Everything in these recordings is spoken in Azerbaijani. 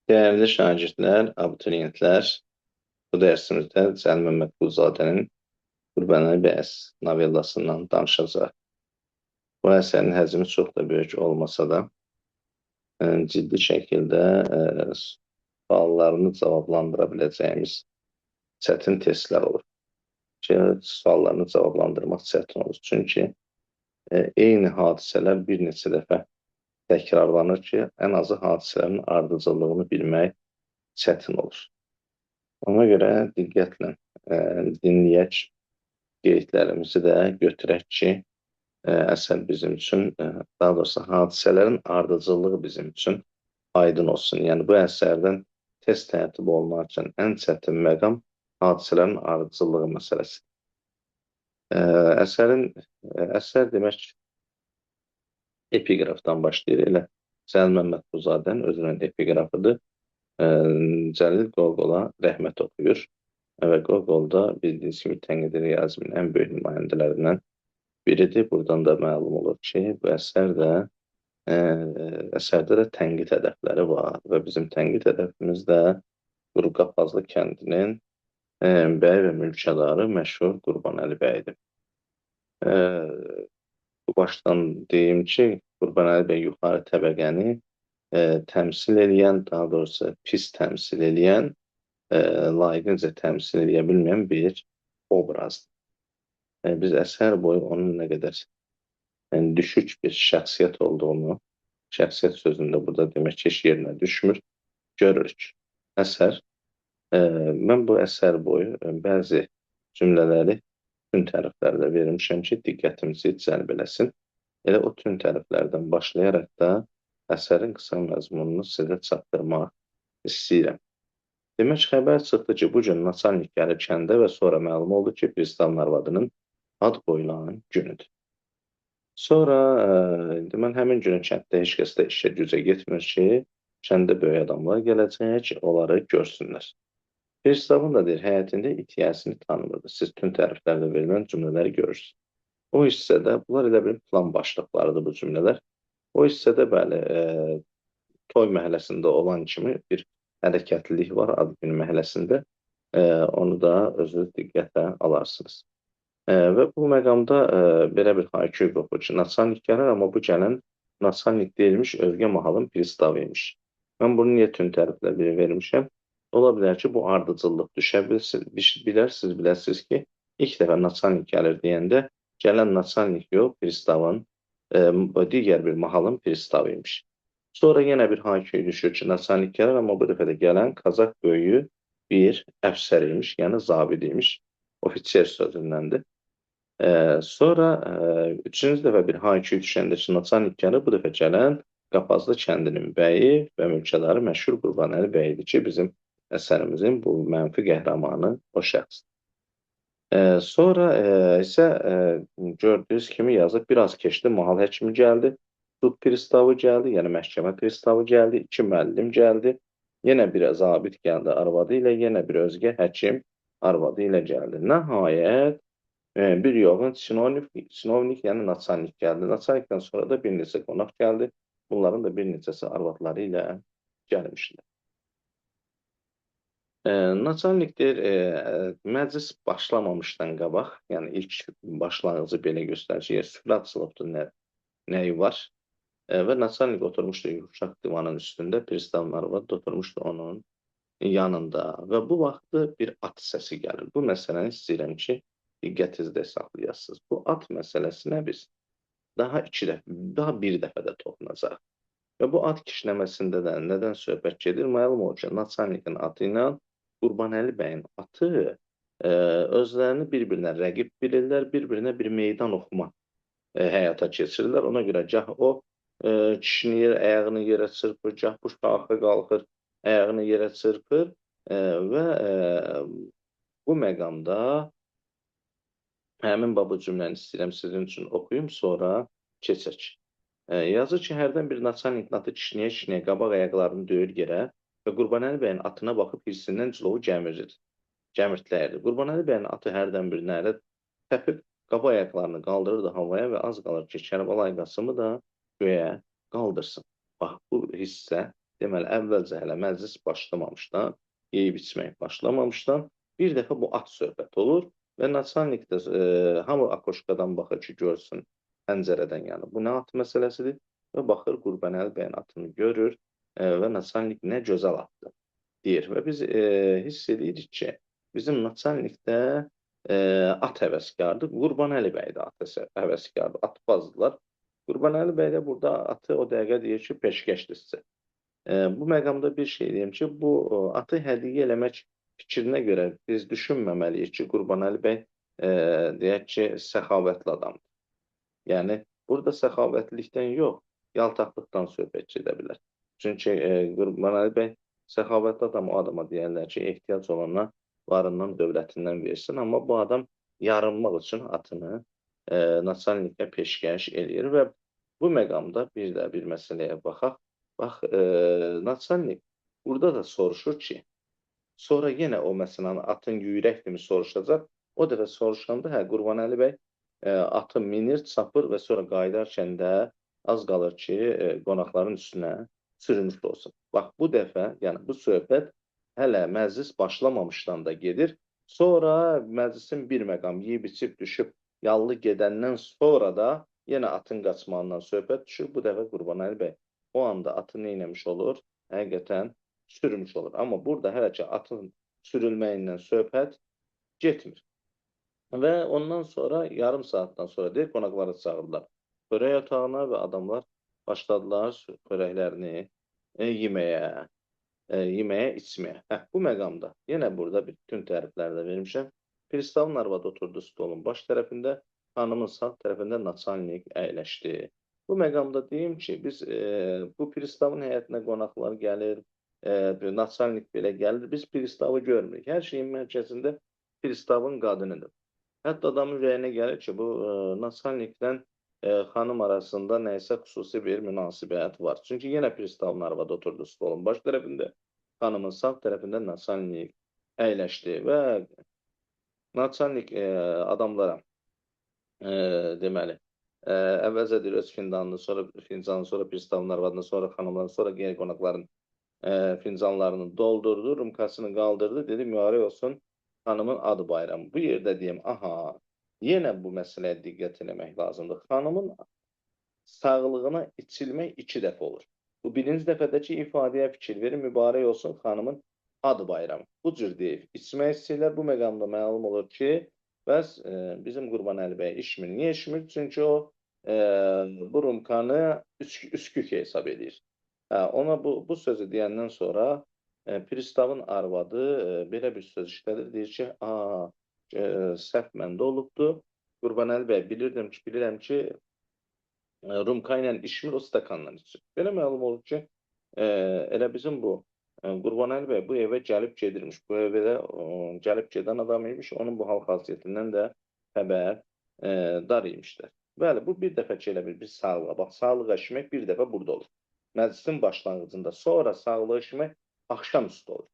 Dəyərli şagirdlər, abituriyentlər, bu dərsimizdə Cəlil Məmmədquluzadənin Qurbanəli bəy novellasından danışacağıq. Bu əsərin həcmi çox da böyük olmasa da, ciddi şəkildə suallarını cavablandıra biləcəyimiz çətin testlər olur. Ki, suallarını cavablandırmaq çətin olur. Çünki eyni hadisələr bir neçə dəfə təkrarlanır ki, ən azı hadisələrin ardıcıllığını bilmək çətin olur. Ona görə diqqətlə dinləyək, qeydlərimizi də götürək ki, əsər bizim üçün, daha doğrusu hadisələrin ardıcıllığı bizim üçün aydın olsun. Yəni bu əsərdən test tərtib olunmaq üçün ən çətin məqam hadisələrin ardıcıllığı məsələsidir. Əsər demək epiqrafdan başlayır. Elə Cəlil Məmmədquluzadənin özünün epiqrafıdır. Cəlil Qoqola rəhmət oxuyur və Qoqol da bildiyiniz kimi tənqidi realizmin ən böyük nümayəndələrindən biridir. Buradan da məlum olur ki, bu əsər də əsərdə də tənqid hədəfləri var və bizim tənqid hədəfimiz də Qurqapazlı kəndinin bəy və mülkədarı məşhur Qurbanəli bəydir. Bu başdan deyim ki, Qurbanəli bəy yuxarı təbəqəni təmsil eləyən, daha doğrusu pis təmsil eləyən, layiqincə təmsil eləyə bilməyən bir obrazdır. Biz əsər boyu onun nə qədər düşük bir şəxsiyyət olduğunu, şəxsiyyət sözündə burada demək ki, heç yerinə düşmür, görürük. Əsər, mən bu əsər boyu bəzi cümlələri tünd hərflərlə vermişəm ki, diqqətimizi cəlb eləsin. Elə o tünd hərflərdən başlayaraq da əsərin qısa məzmununu sizə çatdırmaq istəyirəm. Demək, xəbər çıxdı ki, bu gün naçalnik gəlib kəndə və sonra məlum oldu ki, Pristavın arvadının ad qoyulan günüdür. Sonra deməli, həmin günü kənddə heç kəs də işə gücə getmir ki, kəndə böyük adamlar gələcək, onları görsünlər. Pristavın da deyir, həyətində it yiyəsini tanımırdı. Siz tünd hərflərlə verilən cümlələri görürsünüz. O hissədə, bunlar elə bir plan başlıqlarıdır bu cümlələr. O hissədə, bəli, toy məhəlləsində olan kimi bir hərəkətlilik var ad günü məhəlləsində. Onu da özünüz diqqətə alarsınız. Və bu məqamda belə bir hayküy qopur ki, naçalnik gəlir, amma bu gələn naçalnik deyilmiş, özgə mahalın pristavı imiş. Mən bunu niyə tünd hərflə bir vermişəm? Ola bilər ki, bu ardıcıllıq düşə bilər, siz biləsiniz ki, ilk dəfə naçalnik gəlir deyəndə gələn naçalnik yox, pristavın, digər bir mahalın pristavı imiş. Sonra yenə bir hayküy düşür ki, naçalnik gəlir, amma bu dəfə də gələn Kazak böyüyü bir əfsər imiş, yəni zabit imiş, ofitser sözündəndir. Sonra üçüncü dəfə bir hayküy düşəndə ki, naçalnik gəlir, bu dəfə gələn Qapazlı kəndinin bəyi və mülkədarı məşhur Qurbanəli bəy idi ki, bizim əsərimizin bu mənfi qəhrəmanı o şəxsdir. Sonra isə gördüyünüz kimi yazıb, biraz keçdi, mahal həkimi gəldi, sud pristavı gəldi, yəni məhkəmə pristavı gəldi, iki müəllim gəldi, yenə bir zabit gəldi arvadı ilə, yenə bir özgə həkim arvadı ilə gəldi. Nəhayət, bir yoğun sinovnik, yəni naçalnik gəldi. Naçalnikdən sonra da bir neçə qonaq gəldi. Bunların da bir neçəsi arvadları ilə gəlmişdilər. Naçalnik deyir, məclis başlamamışdan qabaq, yəni ilk başlanğıcı belə göstərir ki, süfrə açılıbdır, nəyi var və naçalnik oturmuşdu yumşaq divanın üstündə, pristavın arvadı da oturmuşdu onun yanında və bu vaxtı bir at səsi gəlir. Bu məsələni istəyirəm ki, diqqətinizdə saxlayasınız. Bu at məsələsinə biz daha iki dəfə, daha bir dəfə də toxunacaq. Və bu at kişnəməsində də nədən söhbət gedir? Məlum olur ki, naçalnikin atı ilə Qurbanəli bəyin atı özlərini bir-birinə rəqib bilirlər, bir-birinə bir meydan oxuma həyata keçirirlər. Ona görə gah o kişniyir, ayağını yerə çırpır, gah bu şaxı qalxır, ayağını yerə çırpır və bu məqamda həmin bu cümləni istəyirəm sizin üçün oxuyum, sonra keçək. Yazır ki, hərdən bir naçalnikin atı kişniyə-kişniyə qabaq ayaqlarını döyür yerə və Qurbanəli bəyin atına baxıb hirsindən cilovu gəmirtləyirdi. Qurbanəli bəyin atı hərdən bir nərə təpib qaba ayaqlarını qaldırırdı havaya və az qalır ki, Kərbəlayı Qasımı da göyə qaldırsın. Bax, bu hissə Deməli, əvvəlcə hələ məclis başlamamışdan, yeyib içmək başlamamışdan bir dəfə bu at söhbəti olur və naçalnik də hamı akoşkadan baxır ki, görsün pəncərədən, yəni bu nə at məsələsidir və baxır Qurbanəli bəyin atını görür və naçalnik nə gözəl atdır deyir və biz hiss edirik ki, bizim naçalnik də at həvəskardır, Qurbanəli bəy də at həvəskardır, atbazdılar. Qurbanəli bəy də burada atı o dəqiqə deyir ki, peşkəşdir sizə. Bu məqamda bir şey deyim ki, bu atı hədiyyə eləmək fikrinə görə biz düşünməməliyik ki, Qurbanəli bəy deyək ki, səxavətli adamdır. Yəni, burada səxavətlilikdən yox, yaltaqlıqdan söhbət gedə bilər. Çünki Qurbanəli bəy səxavətli adam o adama deyərlər ki, ehtiyac olana varından, dövlətindən versin. Amma bu adam yarınmaq üçün atını naçalnikə peşkəş eləyir və bu məqamda bir də bir məsələyə baxaq. Bax, naçalnik burada da soruşur ki, sonra yenə o məsələn atın yüyrəkdimi soruşacaq. O dəfə soruşanda, hə, Qurbanəli bəy atı minir, çapır və sonra qayıdarkən də az qalır ki, qonaqların üstünə sürünmüş olsun. Bax, bu dəfə, yəni bu söhbət hələ məclis başlamamışdan da gedir. Sonra məclisin bir məqam yeyib içib düşüb yallı gedəndən sonra da yenə atın qaçmağından söhbət düşür. Bu dəfə Qurbanəli bəy o anda atı nə eləmiş olur? Həqiqətən sürmüş olur. Amma burada hələ ki atın sürülməyindən söhbət getmir. Və ondan sonra yarım saatdan sonra deyir, qonaqları çağırdılar xörək otağına və adamlar başladılar xörəklərini yeməyə, içməyə. Hə, bu məqamda yenə burada bütün tərifləri də vermişəm. Pristavın arvadı oturdu stolun baş tərəfində, xanımın sağ tərəfində naçalnik əyləşdi. Bu məqamda deyim ki, biz bu pristavın həyətinə qonaqlar gəlir, naçalnik belə gəlir, biz pristavı görmürük. Hər şeyin mərkəzində pristavın qadınıdır. Hətta adamın ürəyinə gəlir ki, bu naçalniklə xanım arasında nəyisə xüsusi bir münasibət var. Çünki yenə pristavın arvadı oturdu stolun baş tərəfində, xanımın sağ tərəfində naçalnik əyləşdi və naçalnik adamlara deməli, əvvəlcə deyir öz fincanını, sonra fincanını, sonra pristavın arvadını, sonra xanımların, sonra qeyri qonaqların fincanlarını doldurdu, rumkasını qaldırdı, dedi mübarək olsun xanımın adı bayramı. Bu yerdə deyim, aha, yenə bu məsələyə diqqət eləmək lazımdır. Xanımın sağlığına içilmək iki dəfə olur. Bu birinci dəfədəki ifadəyə fikir verin, mübarək olsun xanımın adı bayramı. Bu cür deyib. İçmək istəyirlər, bu məqamda məlum olur ki, bəs bizim Qurbanəli bəy içmir. Niyə içmir? Çünki o bu rumkanı üskük hesab edir. Hə, ona bu sözü deyəndən sonra pristavın arvadı belə bir söz işlədir. Deyir ki, səhv məndə olubdur. Qurbanəli bəy, bilirəm ki, rumka ilə içmir, o stakanla içir. Belə məlum olur ki, elə bizim bu Qurbanəli bəy bu evə gəlib gedirmiş. Bu evə də gəlib gedən adam imiş. Onun bu hal xasiyyətindən də xəbər dar imişlər. Bəli, bu bir dəfə ki, elə bir sağlığa. Bax, sağlığa içmək bir dəfə burada olur. Məclisin başlanğıcında. Sonra sağlığa içmək axşam üstü olur.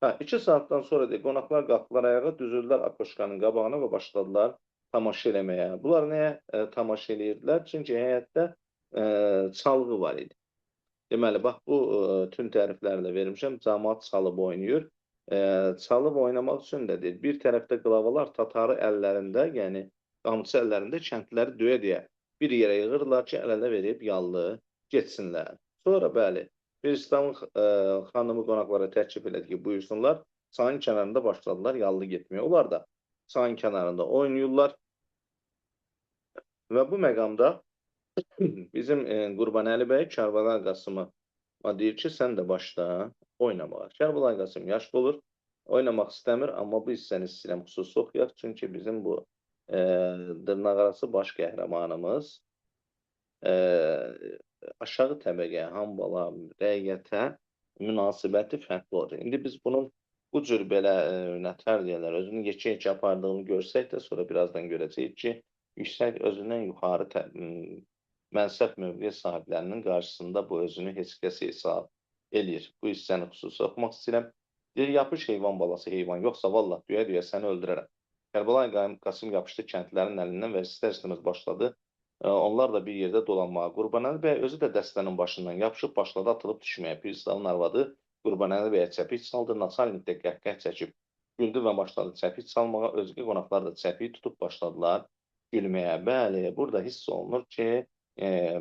Hə, 2 saatdan sonra deyir, qonaqlar qalxdılar ayağa, düzüldülər akoşkanın qabağına və başladılar tamaşa eləməyə. Bunlar nəyə tamaşa eləyirdilər? Çünki həyətdə çalğı var idi. Deməli, bax, bu tüm tərifləri də vermişəm. Camaat çalıb oynayır. Çalıb oynamaq üçün də deyir, bir tərəfdə qlavalar tatarı əllərində, yəni qamçı əllərində kəndləri döyə-döyə bir yerə yığırlar ki, əl-ələ verib yallı getsinlər. Sonra bəli, pristavın xanımı qonaqlara təklif elədi ki, buyursunlar. Çayın kənarında başladılar yallı getməyə. Onlar da çayın kənarında oynayırlar. Və bu məqamda bizim Qurbanəli bəy Kərbəlayı Qasımı deyir ki, sən də başla oynamağa. Kərbəlayı Qasım yaşlı olur, oynamaq istəmir, amma bu hissəni istəyirəm xüsusi oxuyaq. Çünki bizim bu dırnaqarası baş qəhrəmanımız aşağı təbəqəyə, hambala, rəiyyətə münasibəti fərqli olur. İndi biz bunun bu cür belə nətər deyərlər, özünü yekə-yekə apardığını görsək də, sonra birazdan görəcəyik ki, yüksək özündən yuxarı mənsəb mövqe sahiblərinin qarşısında bu özünü heç kəs hesab eləyir. Bu hissəni xüsusi oxumaq istəyirəm. Deyir, yapış heyvan balası heyvan, yoxsa vallah döyə-döyə səni öldürərəm. Kərbəlayı Qasım yapışdı kəndlərin əlindən və istər-istəməz başladı Onlar da bir yerdə dolanmağa. Qurbanəli bəy özü də dəstənin başından yapışıb başladı atılıb düşməyə. Pristavın arvadı Qurbanəli bəyə çəpik çaldı, naçalnik də qəhqəh çəkib güldü və başladı çəpik çalmağa. Özgə qonaqlar da çəpiyi tutub başladılar gülməyə. Bəli, burada hiss olunur ki,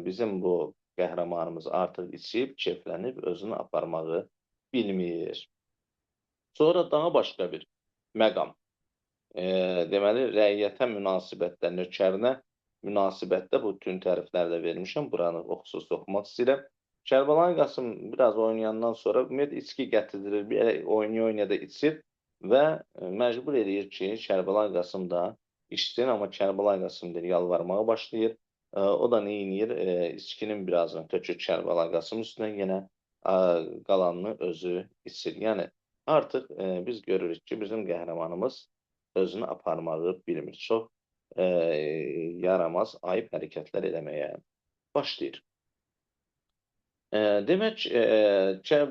bizim bu qəhrəmanımız artıq içib, keflənib, özünü aparmağı bilmir. Sonra daha başqa bir məqam. Deməli, rəiyyətə münasibətdə, nökərinə münasibətdə bu tün tərifləri də vermişəm. Buranı o xüsusi oxumaq istəyirəm. Kərbəlayı Qasım biraz oynayandan sonra ümumiyyətlə içki gətirdirir, bir oynaya-oynaya da içir və məcbur eləyir ki, Kərbəlayı Qasım da içsin, amma Kərbəlayı Qasım deyir, yalvarmağa başlayır. O da nə eləyir? İçkinin birazını tökür Kərbəlayı Qasım üstünə, yenə qalanını özü içir. Yəni, artıq biz görürük ki, bizim qəhrəmanımız özünü aparmağı bilmir. Çox yaramaz, ayıb hərəkətlər eləməyə başlayır. Demək,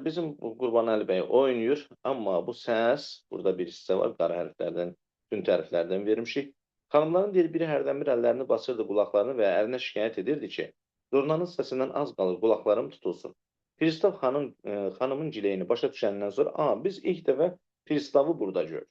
bizim Qurbanəli bəy oynayır, amma bu səs, burada bir hissə var, qara hərflərdən, tünd hərflərdən vermişik. Xanımların deyir, biri hərdən bir əllərini basırdı qulaqlarını və ərinə şikayət edirdi ki, zurnanın səsindən az qalır, qulaqlarım tutulsun. Pristav xanımın gileyini başa düşəndən sonra, biz ilk dəfə Pristavı burada görürük.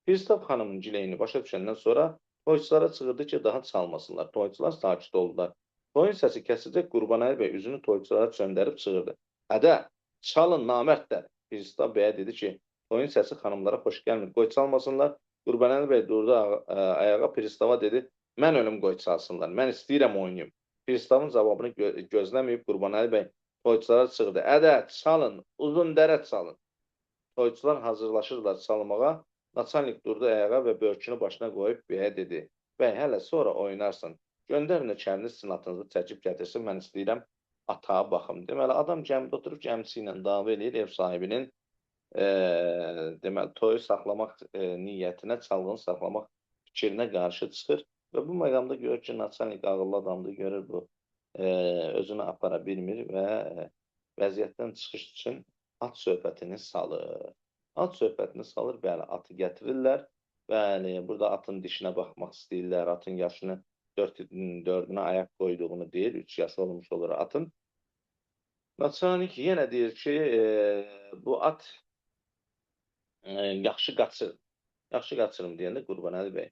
Pristav xanımın gileyini başa düşəndən sonra toyçulara çığırdı ki, daha çalmasınlar. Toyçular sakit oldular. Toyun səsi kəsiləcək, Qurbanəli bəy üzünü toyçulara çöndərib çığırdı. Ədə, çalın namərdlər. Pristav bəyə dedi ki, toyun səsi xanımlara xoş gəlmir, qoy çalmasınlar. Qurbanəli bəy durdu ayağa, Pristava dedi, mən ölüm qoy çalsınlar, mən istəyirəm oynayım. Pristavın cavabını gözləməyib Qurbanəli bəy toyçulara çığırdı. Ədə, çalın, uzun dərə çalın. Toyçular hazırlaşırlar çalmağa. Naçalnik durdu ayağa və börkünü başına qoyub bəyə dedi, bəy, hələ sonra oynarsan. Göndər nökərini sizin atınızı çəkib gətirsin, mən istəyirəm ata baxım. Deməli, adam gəmidə oturub gəmisi ilə dava eləyir ev sahibinin deməli, toyu saxlamaq niyyətinə, çalğını saxlamaq fikrinə qarşı çıxır və bu məqamda görür ki, naçalnik ağıllı adamdır, görür bu özünü apara bilmir və vəziyyətdən çıxış üçün at söhbətini salır. At söhbətini salır, bəli, atı gətirirlər, bəli, burada atın dişinə baxmaq istəyirlər, atın yaşını dördünə ayaq qoyduğunu deyir, 3 yaşı olmuş olur atın. Naçalnik yenə deyir ki, bu at yaxşı qaçır. Yaxşı qaçırım deyəndə Qurbanəli bəy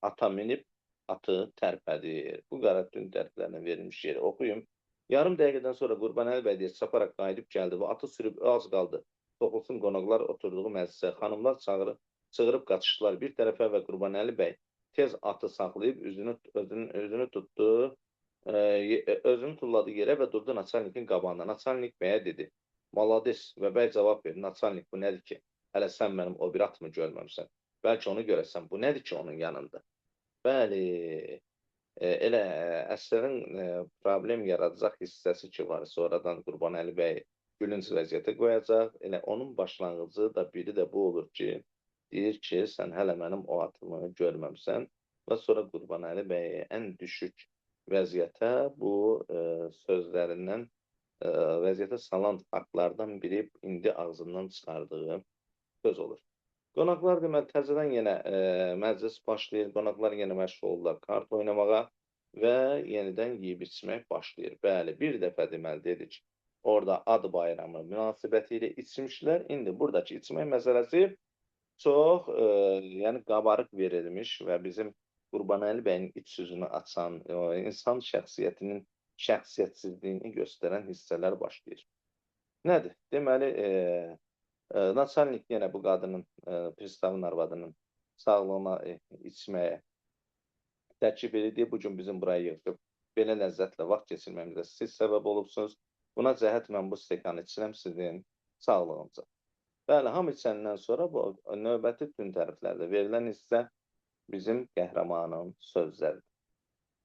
ata minib atı tərpədir. Bu qara tünd tərpələrinə verilmiş yeri oxuyum. Yarım dəqiqədən sonra Qurbanəli bəy deyir, çaparaq qayıdıb gəldi və atı sürüb az qaldı. Soxulsun qonaqlar oturduğu məclisə. Xanımlar çığırıb qaçışdılar bir tərəfə və Qurbanəli bəy tez atı saxlayıb özünü tutdu, özünü tulladı yerə və durdu naçalnikin qabağında. Naçalnik bəyə dedi, malades və bəy cavab verdi, naçalnik bu nədir ki? Hələ sən mənim o bir atımı görməmsən. Bəlkə onu görəsən, bu nədir ki onun yanında? Bəli, elə əsərin problem yaradacaq hissəsi ki var, sonradan Qurbanəli bəy gülünc vəziyyətə qoyacaq. Elə onun başlanğıcı da biri də bu olur ki, deyir ki, sən hələ mənim o atımı görməmsən və sonra Qurbanəli bəyi ən düşük vəziyyətə bu sözlərindən vəziyyətə salan faktlardan biri indi ağzından çıxardığı söz olur. Qonaqlar deməli təzədən yenə məclis başlayır, qonaqlar yenə məşğul olurlar kart oynamağa və yenidən yeyib içmək başlayır. Bəli, bir dəfə deməli dedik, orada ad bayramı münasibəti ilə içmişlər. İndi buradakı içmək məsələsi çox yəni qabarıq verilmiş və bizim Qurbanəli bəyin iç yüzünü açan, insan şəxsiyyətinin şəxsiyyətsizliyini göstərən hissələr başlayır. Nədir? Deməli, naçalnik yenə bu qadının, pristavın arvadının sağlığına içməyə təklif edir. Bu gün bizim buraya yığışıb belə ləzzətlə vaxt keçirməyimizə siz səbəb olubsunuz. Buna cəhət mən bu stəkanı içirəm sizin sağlığınıza. Bəli, hamı içəndən sonra bu növbəti tünd təriflərdə verilən hissə bizim qəhrəmanın sözləridir.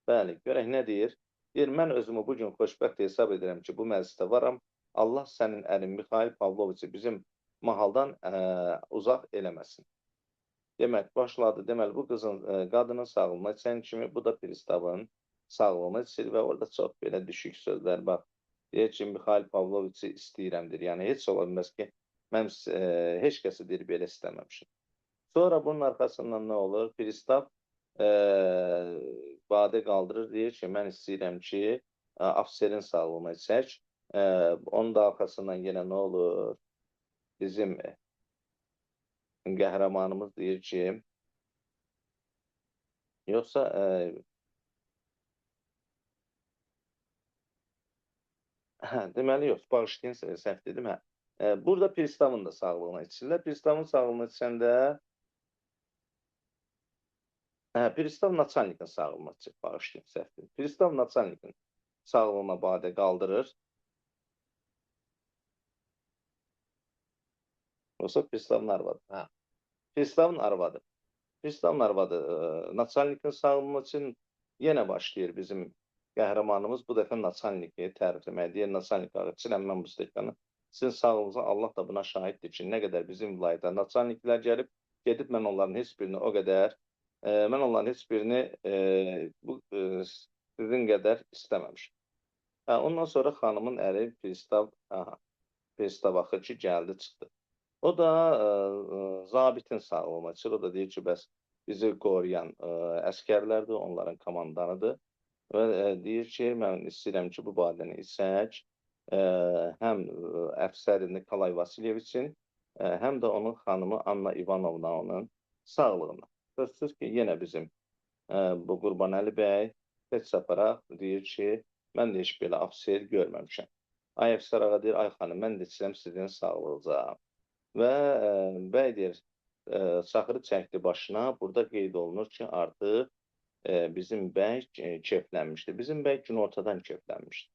Bəli, görək nə deyir? Deyir, mən özümü bu gün xoşbəxt hesab edirəm ki, bu məclisdə varam. Allah sənin ərin Mixail Pavloviçi bizim mahaldan uzaq eləməsin. Demək, başladı. Deməli, bu qızın, qadının sağlığına içən kimi, bu da pristavın sağlığına içir və orada çox belə düşük sözlər bax. Deyir ki, Mixail Pavloviçi istəyirəmdir. Yəni, heç ola bilməz ki, mən heç kəsi deyir, belə istəməmişim. Sonra bunun arxasından nə olur? Pristav e, badə qaldırır, deyir ki, mən istəyirəm ki, ofserin sağlığına içək. Onun da arxasından yenə nə olur? Bizim qəhrəmanımız deyir ki, yoxsa deməli yox, bağışlayın, səhv dedim, hə. Burada Pristavın da sağlığına içirlər. Pristavın sağlığına içəndə Pristav naçalnikin sağlığına içir, bağışlayın, səhv dedim. Pristav naçalnikin sağlığına badə qaldırır. Yoxsa Pristavın arvadı. Hə. Pristavın arvadı. Pristavın arvadı naçalnikin sağlığına üçün yenə başlayır bizim qəhrəmanımız bu dəfə naçalniki tərifləməyə. Deyir, naçalnik ağa, içirəm mən bu stəkanı. Sizin sağlığınıza Allah da buna şahiddir ki, nə qədər bizim vilayətə naçalniklər gəlib, gedib mən onların heç birini o qədər, mən onların heç birini bu sizin qədər istəməmişim. Hə, ondan sonra xanımın əri Pristav, aha, Pristav axır ki, gəldi, çıxdı. O da zabitin sağlığına içir. O da deyir ki, bəs bizi qoruyan əskərlərdir, onların komandanıdır. Və deyir ki, mən istəyirəm ki, bu badəni içsək, həm əfsəri Nikolay Vasilyeviçin, həm də onun xanımı Anna İvanovnanın sağlığına. Sözsüz ki, yenə bizim bu Qurbanəli bəy heç aparaq deyir ki, mən də heç belə ofser görməmişəm. Ay əfsər ağa deyir, ay xanım, mən də içirəm sizin sağlığınıza. Və bəy deyir, çaxırı çəkdi başına. Burada qeyd olunur ki, artıq bizim bəy keflənmişdi. Bizim bəy günortadan keflənmişdi.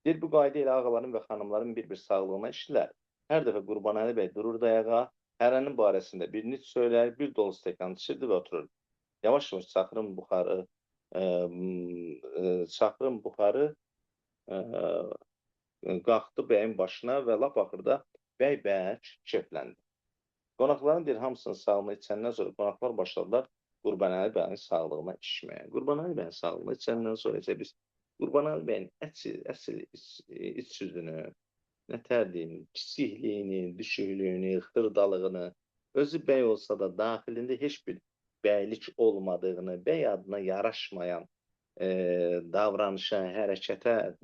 Deyir, bu qayda ilə ağaların və xanımların bir-bir sağlığına içdilər. Hər dəfə Qurbanəli bəy dururdu ayağa, hərənin barəsində bir nitq söylər, bir dolu stəkan içirdi və otururdu. Yavaş-yavaş çaxırın buxarı, çaxırın buxarı qalxdı bəyin başına və lap axırda bəy bərk kefləndi. Qonaqların deyir, hamısının sağlığına içəndən sonra qonaqlar başladılar Qurbanəli bəyin sağlığına içməyə. Qurbanəli bəyin sağlığına içəndən sonra isə biz Qurbanəli bəyin əsl iç yüzünü, nətər deyim, pisikliyini, düşüklüyünü, xırdalığını, özü bəy olsa da daxilində heç bir bəylik olmadığını, bəy adına yaraşmayan davranışa, hərəkətə,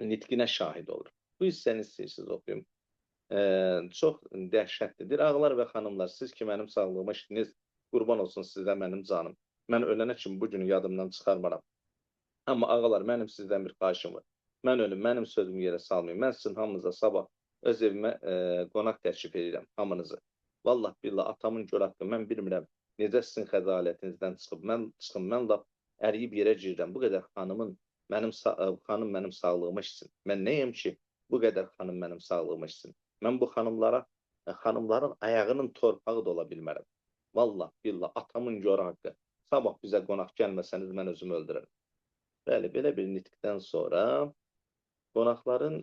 nitqinə şahid olur. Bu hissəni istəyirsiniz oxuyum. Çox dəhşətlidir. Ağalar və xanımlar, siz ki mənim sağlığıma içdiniz, qurban olsun sizə mənim canım. Mən ölənə kimi bu günü yadımdan çıxarmaram. Amma ağalar, mənim sizdən bir xahişim var. Mən ölüm, mənim sözümü yerə salmayın. Mən sizin hamınıza sabah öz evimə qonaq təşrif edirəm, hamınızı. Vallah billah, atamın gör haqqı, mən bilmirəm necə sizin xəcalətinizdən çıxıb. Mən çıxım, mən lap əriyib yerə girirəm. Bu qədər xanımın, mənim xanım mənim sağlığıma içsin. Mən nəyəm ki, bu qədər xanım mənim sağlığıma içsin. Mən bu xanımlara, xanımların ayağının torpağı da ola bilmərəm. Vallah billah, atamın gör haqqı. Sabah bizə qonaq gəlməsəniz mən özümü öldürərəm. Bəli, belə bir nitqdən sonra qonaqların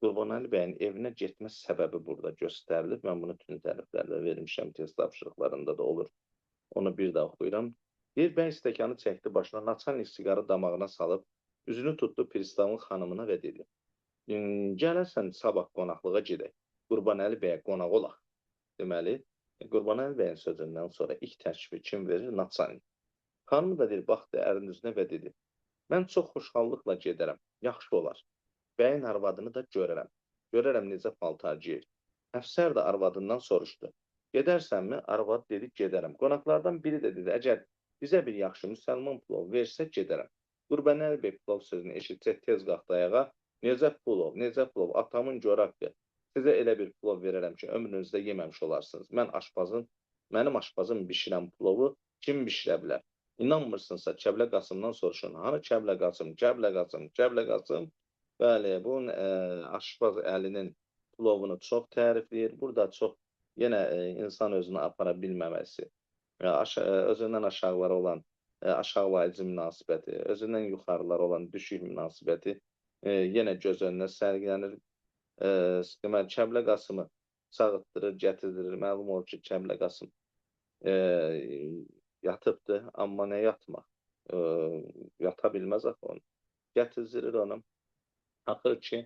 Qurbanəli bəyin evinə getmə səbəbi burada göstərilir. Mən bunu tüm tərəflərdə vermişəm, test tapşırıqlarında da olur. Onu bir daha oxuyuram. Bir bəy stəkanı çəkdi başına, naçalnik siqarı damağına salıb, üzünü tutdu Pristavın xanımına və dedi: Gələsən sabah qonaqlığa gedək, Qurbanəli bəyə qonaq olaq. Deməli, Qurbanəli bəyin sözündən sonra ilk təklifi kim verir? Naçalnik. Xanımı da deyir, baxdı ərinin üzünə və dedi: Mən çox xoşhallıqla gedərəm, yaxşı olar. Bəyin arvadını da görərəm. Görərəm necə paltar geyir. Əfsər də arvadından soruşdu: Gedərsənmi? Arvad dedi, gedərəm. Qonaqlardan biri də dedi, əgər bizə bir yaxşı müsəlman plov versə gedərəm. Qurbanəli bəy plov sözünü eşitsək tez qalxdı ayağa. Necə plov, necə plov, atamın gör haqqı. Sizə elə bir plov verərəm ki, ömrünüzdə yeməmiş olarsınız. Mənim aşpazım bişirən plovu kim bişirə bilər? İnanmırsınsa Kəblə Qasımdan soruşun. Hanı Kəblə Qasım, Kəblə Qasım, Kəblə Qasım? Bəli, bunun aşpaz əlinin plovunu çox tərifləyir. Burada çox yenə insan özünü apara bilməməsi, özündən aşağılara olan aşağılayıcı münasibəti, özündən yuxarılara olan düşük münasibəti yenə göz önünə sərgilənir. Deməli, Kəblə Qasımı çağıtdırır, gətirdirir. Məlum olur ki, Kəblə Qasım yatıbdır, amma nə yatmaq? Yata bilməz axı onu. Gətirdirir onu. Axır ki,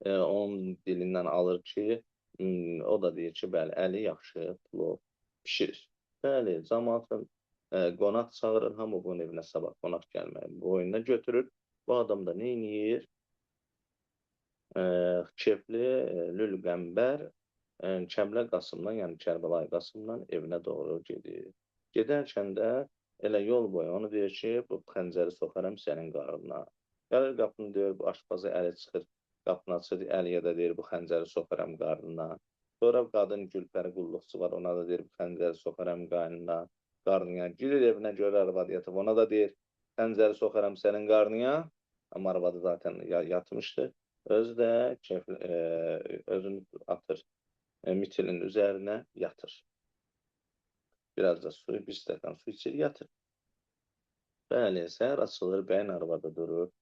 onun dilindən alır ki, O da deyir ki, bəli, Əli yaxşı plov bişirir. Bəli, cəmaatın qonaq çağırır, hamı bunun evinə sabah qonaq gəlməyi boynuna götürür. Bu adam da nə eləyir? Kefli Lül Qəmbər Kəblə Qasımdan, yəni Kərbəlayı Qasımdan evinə doğru gedir. Gedərkən də elə yol boyu onu deyir ki, bu xəncəri soxaram sənin qarnına. Gəlir qapını deyir, bu aşpazı əli çıxır, qapını açır, Əliyə də deyir, bu xəncəri soxaram qarnına. Sonra qadın Gülpəri qulluqçu var, ona da deyir, bu xəncəri soxaram qarnına. Qarnına. Girir evinə görür arvadı yatıb, ona da deyir, xəncəri soxaram sənin qarnına. Amma arvadı zaten yatmışdı. Özü də özünü atır mitilin üzərinə, yatır. Biraz da su, bir stəkan su içir, yatır. Bəli, səhər açılır, bəyin arvadı durur.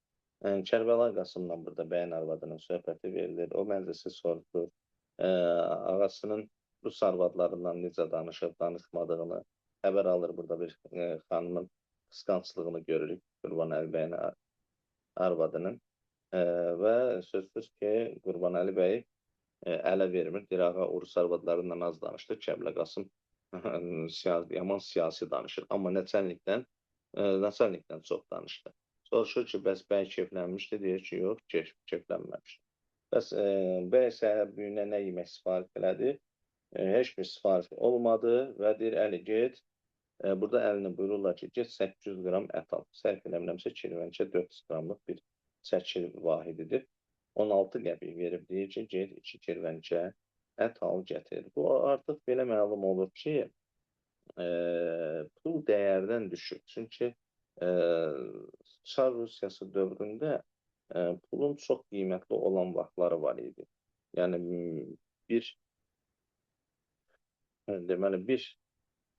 Kərbəlayı Qasımla burada bəyin arvadının söhbəti verilir. O məclisi soruşur. Ağasının rus arvadlarından necə danışıb, danışmadığını xəbər alır. Burada bir xanımın qısqanclığını görürük Qurbanəli bəyin arvadının. Və sözsüz ki, Qurbanəli bəy ələ vermir. Deyir, ağa, rus arvadlarından az danışdı. Kəblə Qasım yaman siyasi danışır. Amma nəçənlikdən çox danışdı. Soruşur ki, bəs bəy keflənmişdi? Deyir ki, yox, keflənməmişdi. Bəs bəy səhər büyünə nə yemək sifariş elədi? Heç bir sifariş olmadı və deyir, Əli get. Burada əlini buyururlar ki, get 800 qram ət al. Səhv eləmirəmsə, kirvənçə 400 qramlıq bir çəki vahididir. 16 qəpik verib, deyir ki, get 2 kirvənçə ət al, gətir. Bu artıq belə məlum olur ki, pul dəyərdən düşür. Çünki Çar Rusiyası dövründə pulun çox qiymətli olan vaxtları var idi. Yəni bir deməli bir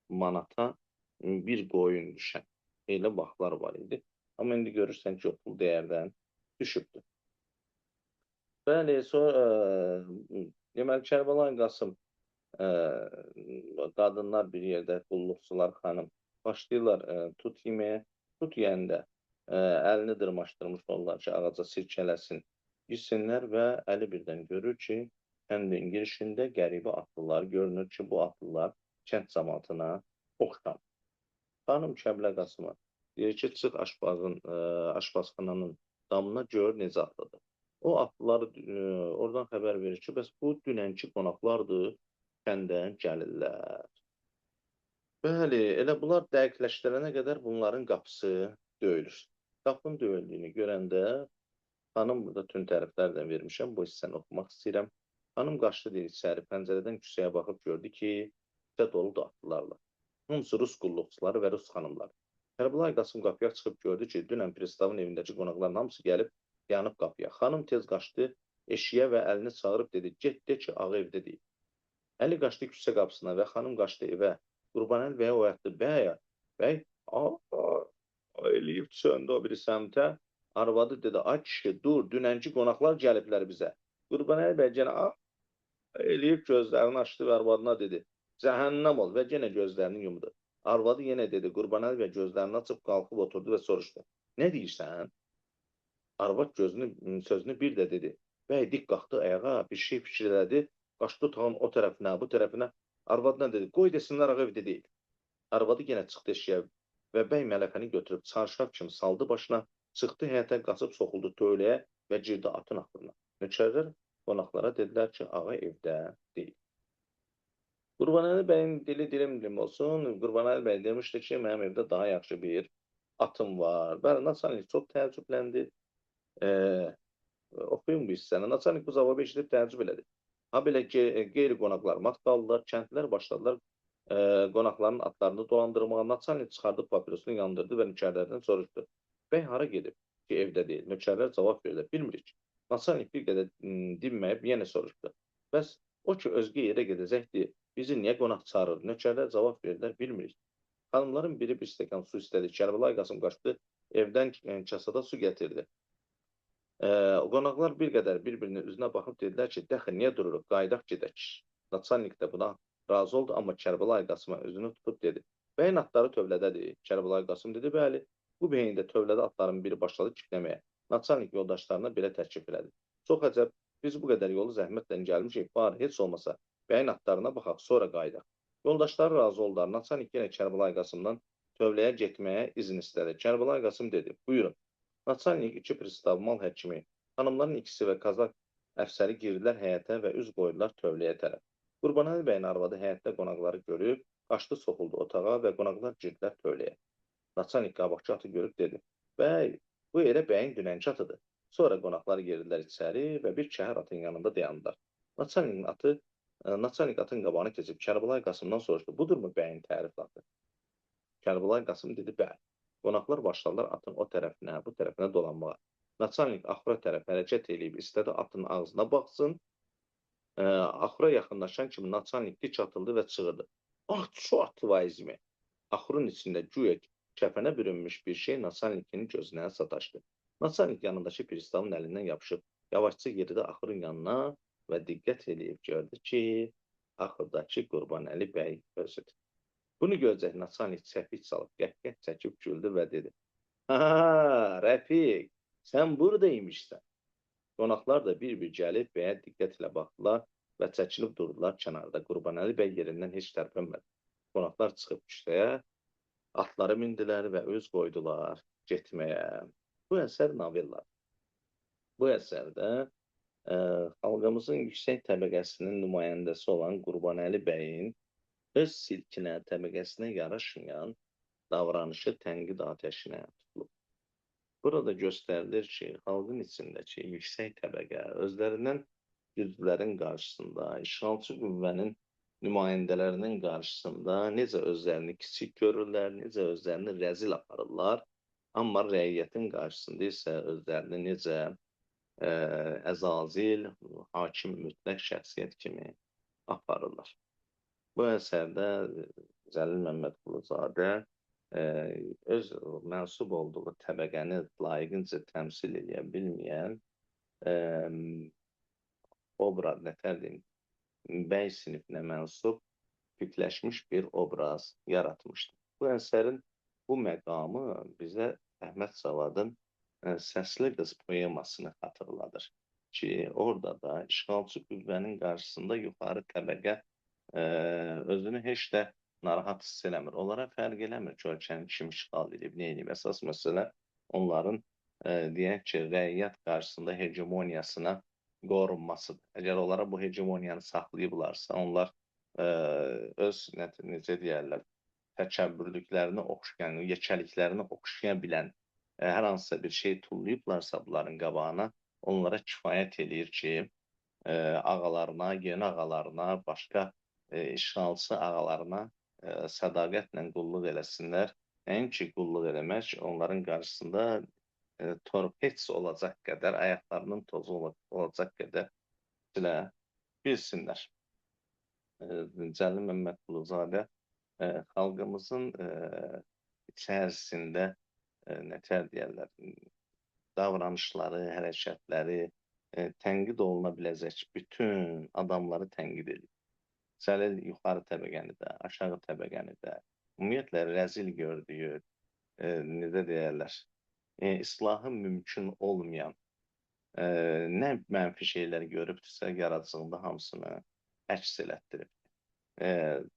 manata bir qoyun düşən elə vaxtlar var idi. Amma indi görürsən ki, o pul dəyərdən düşübdür. Bəli, sonra deməli Kərbəlayı Qasım qadınlar bir yerdə, qulluqçular xanım başlayırlar tut yeməyə. Tut yeyəndə əlini dırmaşdırmış olurlar ki, ağaca sirkələsin, yesinlər və Əli birdən görür ki, kəndin girişində qəribə atlılar görünür ki, bu atlılar kənd cəmaatına oxşamır. Xanım Kəblə Qasıma deyir ki, çıx aşpazxananın damına gör necə atlıdır. O atlıları oradan xəbər verir ki, bəs bu dünənki qonaqlardır, kəndən gəlirlər. Bəli, elə bunlar dəqiqləşdirənə qədər bunların qapısı döyülür. Qapının döyüldüyünü görəndə xanım burada tün təriflər də vermişəm, bu hissəni oxumaq istəyirəm. Xanım qaçdı deyir içəri, pəncərədən küçəyə baxıb gördü ki, küçə doludur atlılarla. Hamısı rus qulluqçuları və rus xanımları. Kərbəlayı Qasım qapıya çıxıb gördü ki, dünən pristavın evindəki qonaqların hamısı gəlib yanıb qapıya. Xanım tez qaçdı eşiyə və əlini çağırıb dedi, get de ki, ağa evdə deyil. Əli qaçdı küçə qapısına və xanım qaçdı evə. Qurbanəli bəyə oyatdı. Bəy, bəy, eləyib söndü o biri səmtə. Arvadı dedi, ay kişi, dur, dünənki qonaqlar gəliblər bizə. Qurbanəli bəy genə eləyib gözlərini açdı və arvadına dedi, cəhənnəm ol və genə gözlərini yumdu. Arvadı yenə dedi, Qurbanəli bəy gözlərini açıb qalxıb oturdu və soruşdu, nə deyirsən? Arvad sözünü bir də dedi. Bəy dik qalxdı ayağa, bir şey fikir elədi, qaçdı otağın o tərəfinə, bu tərəfinə. Arvadına dedi, qoy desinlər ağa evdə deyil. Arvadı yenə çıxdı eşiyə və bəy mələfəni götürüb çarşaf kimi saldı başına, çıxdı həyətə, qaçıb soxuldu tövləyə və girdi atın axırına. Nökərlər qonaqlara dedilər ki, ağa evdə deyil. Qurbanəli bəyin dili dilim-dilim olsun. Qurbanəli bəy demişdi ki, mənim evdə daha yaxşı bir atım var. Bəli, naçalnik çox təəccübləndi. Oxuyun bu hissəni. Naçalnik bu cavabı eşidib təəccüb elədi. Ha belə qeyri qonaqlar mat qaldılar, kəndlilər başladılar qonaqların atlarını dolandırmağa. Naçalnik çıxardı papirosunu yandırdı və nökərlərdən soruşdu. Bəy hara gedib ki, evdə deyil? Nökərlər cavab verdilər, bilmirik. Naçalnik bir qədər dinməyib yenə soruşdu. Bəs o ki, özgə yerə gedəcəkdi, bizi niyə qonaq çağırır? Nökərlər cavab verdilər, bilmirik. Xanımların biri bir stəkan su istədi. Kərbəlayı Qasım qaçdı, evdən kasada su gətirdi. Qonaqlar bir qədər bir-birinin üzünə baxıb dedilər ki, dəxi niyə dururuq, qayıdaq gedək. Naçalnik də buna razı oldu, amma Kərbəlayı Qasıma özünü tutub dedi. Bəyin atları tövlədədir. Kərbəlayı Qasım dedi, bəli. Bu beyində tövlədə atların biri başladı kişnəməyə. Naçalnik yoldaşlarına belə təklif elədi. Çox əcəb, Biz bu qədər yolu zəhmətlə gəlmişik, bari heç olmasa bəyin atlarına baxaq, sonra qayıdaq. Yoldaşları razı oldular. Naçalnik yenə Kərbəlayı Qasımdan tövləyə getməyə izin istədi. Kərbəlayı Qasım dedi, buyurun. Naçalnik, iki pristav, mal həkimi, xanımların ikisi və kazak əfsəri girdilər həyətə və üz qoydular tövləyə tərəf. Qurbanəli bəyin arvadı həyətdə qonaqları görüb, qaçdı soxuldu otağa və qonaqlar girdilər tövləyə. Naçalnik qabaqçı atı görüb dedi, bəy, bu elə bəyin dünənki atıdır. Sonra qonaqlar girdilər içəri və bir kəhər atın yanında dayandılar. Naçalnik atın qabağını keçib Kərbəlayı Qasımdan soruşdu, budurmu bəyin tərifli atı? Kərbəlayı Qasım dedi, bəli. Qonaqlar başladılar atın o tərəfinə, bu tərəfinə dolanmağa. Naçalnik axura tərəf hərəkət eləyib istədi atın ağzına baxsın. Axura yaxınlaşan kimi naçalnik dik atıldı və çığırdı. Ah, çort vazimi! Axurun içində güya kəfənə bürünmüş bir şey naçalnikin gözünə sataşdı. Naçalnik yanındakı pristavın əlindən yapışıb yavaşca yeridi axurun yanına və diqqət eləyib gördü ki, axurdakı Qurbanəli bəy özüdür. Bunu görcək naçalnik çəpik çalıb, qəhqəh çəkib güldü və dedi, ha, Rəfiq, sən buradaymışsan. Qonaqlar da bir-bir gəlib bəyə diqqət ilə baxdılar və çəkilib durdular kənarda. Qurbanəli bəy yerindən heç tərpənmədi. Qonaqlar çıxıb küçəyə, atları mindilər və öz qoydular getməyə. Bu əsər novelladır. Bu əsərdə xalqımızın yüksək təbəqəsinin nümayəndəsi olan Qurbanəli bəyin öz silkinə, təbəqəsinə yaraşmayan davranışı tənqid atəşinə tutulub. Burada göstərilir ki, xalqın içindəki yüksək təbəqə özlərindən güclülərin qarşısında, işğalçı qüvvənin nümayəndələrinin qarşısında necə özlərini kiçik görürlər, necə özlərini rəzil aparırlar, amma rəiyyətin qarşısında isə özlərini necə əzazil, hakim mütləq şəxsiyyət kimi aparırlar. Bu əsərdə Cəlil Məmmədquluzadə öz mənsub olduğu təbəqəni layiqincə təmsil edə bilməyən obraz, nətər deyim, bəy sinifinə mənsub tipləşmiş bir obraz yaratmışdır. Bu əsərin bu məqamı bizə Əhməd Cavadın Səsli Qız poemasını xatırladır ki, orada da işğalçı qüvvənin qarşısında yuxarı təbəqə özünü heç də narahat hiss eləmir. Onlara fərq eləmir ki, ölkəni kim işğal edib, nə edib. Əsas məsələ onların deyək ki, rəiyyət qarşısında hegemoniyasına qorunmasıdır. Əgər onlara bu hegemoniyanı saxlayıblarsa, onlar öz, necə deyərlər, təkəbbürlüklərini oxşayan, yekəliklərini oxşaya bilən hər hansısa bir şey tullayıblarsa bunların qabağına, onlara kifayət eləyir ki, ağalarına, yeni ağalarına, başqa işğalçı ağalarına sədaqətlə qulluq eləsinlər. Nəinki qulluq eləmək, onların qarşısında torpets olacaq qədər, ayaqlarının tozu olacaq qədər silə bilsinlər. Cəlil Məmmədquluzadə xalqımızın içərisində nətər deyərlər, davranışları, hərəkətləri tənqid oluna biləcək bütün adamları tənqid edir. Cəlil yuxarı təbəqəni də, aşağı təbəqəni də, ümumiyyətlə rəzil gördüyü, necə deyərlər, islahı mümkün olmayan nə mənfi şeylər görübdürsə, yaradıcılığında hamısını əks elətdirib.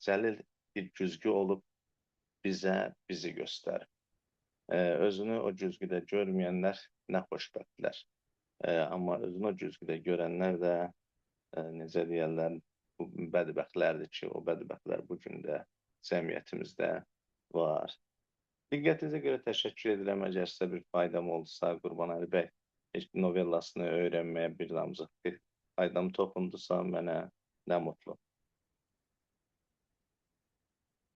Cəlil bir güzgü olub, bizə bizi göstərib. Özünü o güzgüdə görməyənlər nə xoşbəxtlər. Amma özünü o güzgüdə görənlər də, necə deyərlər, bu bədbəxtlərdir ki, o bədbəxtlər bu gün də cəmiyyətimizdə var. Diqqətinizə görə təşəkkür edirəm. Əgər sizə bir faydam oldusa, Qurbanəli bəy novellasını öyrənməyə bir damcıq bir faydam toxundusa mənə nə mutlu.